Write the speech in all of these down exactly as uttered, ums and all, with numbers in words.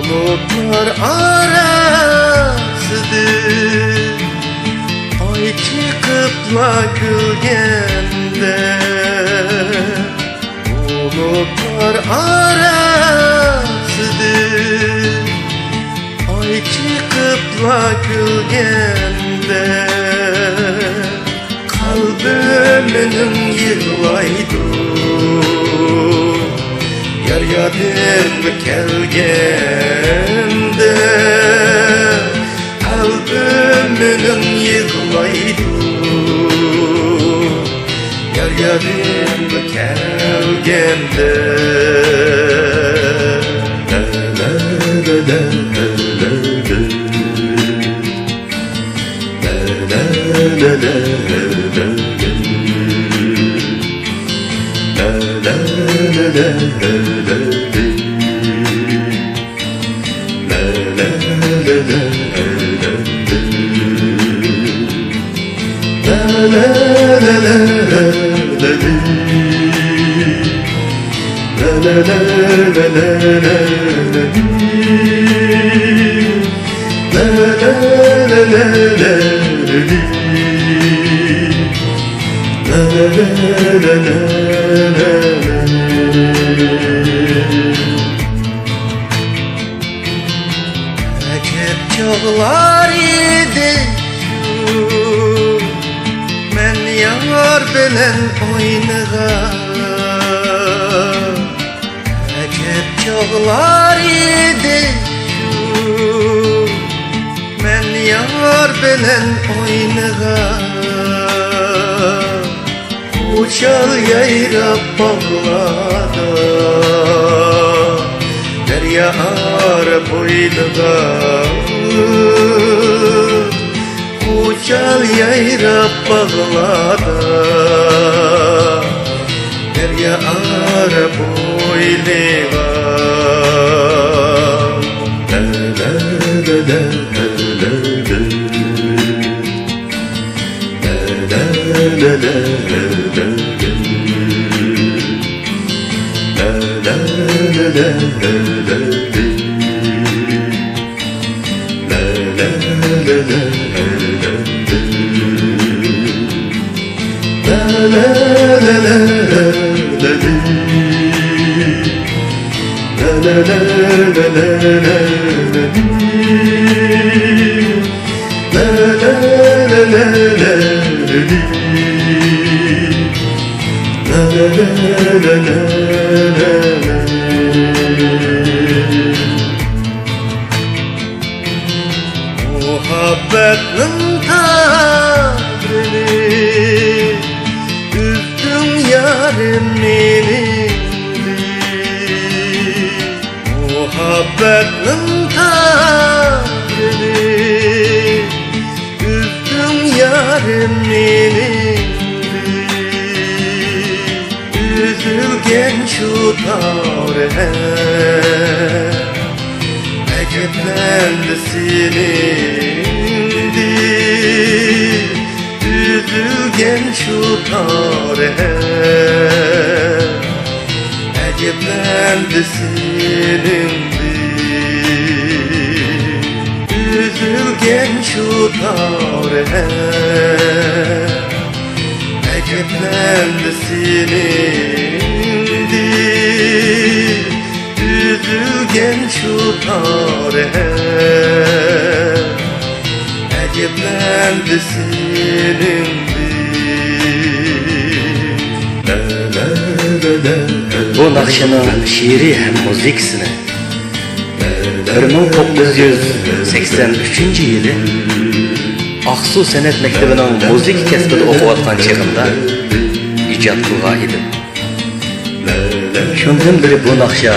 بۇلۇتلار ئاراسىدىن ئاي چىقىپلا كۈلگەندە، بۇلۇتلار ئاراسىدىن ئاي چىقىپلا كۈلگەندە، قەلبىم مېنىڭ يىغلايدۇ، يار يادىم كەلگەندە. قەلبىم مېنىڭ يىغلايدۇ، يار يادىم كەلگەندە. ئەجەب چاغلار ئىدى شۇ، مەن يار بىلەن ئوينىغان. ئەجەب چاغلار ئىدى شۇ، مەن يار بىلەن ئوينىغان. خۇشال يايراپ باغلاردا، دەريا ئارا بويلىغان. خۇشال يايراپ باغلاردا، دەريا ئارا بويلىغان. مۇھەببەتنىڭ تارىنى ئۈزدۈڭ يارىم مېنىڭدىن. مۇھەببەتنىڭ تارىنى ئۈزدۈڭ يارىم مېنىڭدىن. ئۈزۈلگەن شۇ تار ھەم ئەجەبلەندى سېنىڭدىن. ئۈزۈلگەن شۇ تار ھەم ئەجەبلەندى سېنىڭدىن. ئۈزۈلگەن شۇ تار ھەم ئەجەبلەندى سېنىڭدىن. ئۈزۈلگەن شۇ تار ھەم ئەجەبلەندى سېنىڭدىن. بۇ ناخشىنىڭ شېئىرى ھەم مۇزىكىسىنى بىر مىڭ توققۇز يۈز سەكسەن ئۈچىنچى يىلى ئاقسۇ سەنئەت مەكتىۋىنىڭ مۇزىكا كەسپىدە ئوقۇۋاتقان چېغىمدا ئىجاد قىلغان ئىدىم. شۇندىن بېرى بۇ ناخشا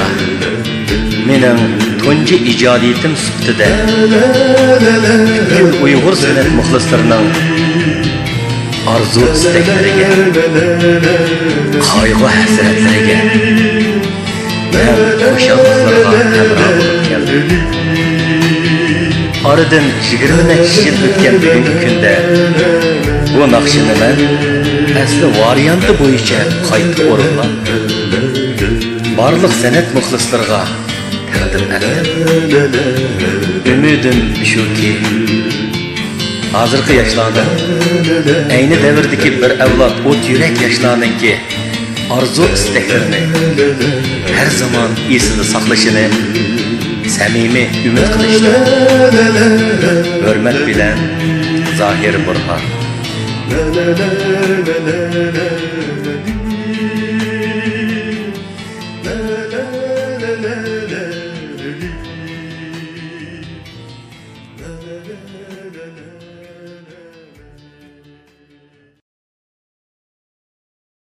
مېنىڭ تۇنجى ئىجادىيىتىم سۈپىتىدە پۈتكۈل ئۇيغۇر سەنئەت مۇخلىسلىرىنىڭ ئارزۇ-ئىستەكلىرىگە، قايغۇ-ھەسرەتلىرىگە ھەم خۇشاللىقلىرىغا ھەمراھ بولۇپ كەلدى. ئارىدىن يىگىرمە نەچچە يىل ئۆتكەن بۈگۈنكى كۈندە بۇ ناخشىنى مەن ئەسلى ۋارىيانتى بويىچە قايتا ئورۇنلاپ، بارلىق سەنئەت مۇخلىسلىرىغا تەقدىم ئەتتىم. ئۈمىدىم شۇكى، ھازىرقى ياشلارنىڭ، ئەينى دەۋردىكى بىر ئەۋلاد ئوت يۈرەك ياشلارنىڭكى ئارزۇ-ئىستەكلىرىنى ھەر زامان ئېسىدە ساقلىشىنى سەمىمىي ئۈمىد قىلىشتا. ھۆرمەت بىلەن، زاھىر بۇرھان.